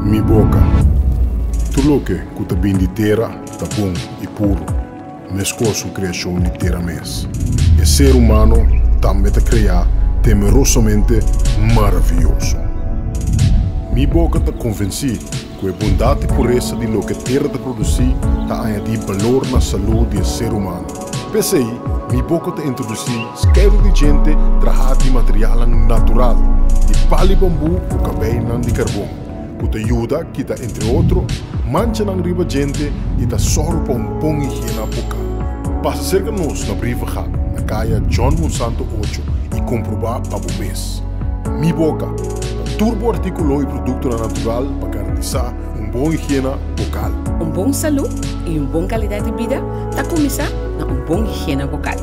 Mi boka. Tur loke ku ta bin di tera ta bon i puru, meskos un kreashon di tera mes. E ser humano tambe ta kreá temerosamente maravioso. Mi boka ta konvensí ku e bondat i puresa di loke tera ta produsí ta añadí balor na salú di e ser humano. P'esei, Mi Boka ta introdusí skeiru di djente trahá di materialnan natural, di pal i bambú ku kabeinan di karbon, ku ta yuda kita entre otro manchanan riba djente i ta sòru pa un bon higiena bokal. Pasa serka nos na Brievengat na kaya John Monsanto ocho i komprobá pa bo mes. Mi Boka, ta tur bo artíkulo i produktonan natural pa garantisá un bon higiena bokal. Un bon salú i un bon kalidat di bida ta kuminsá na un bon higiena bokal.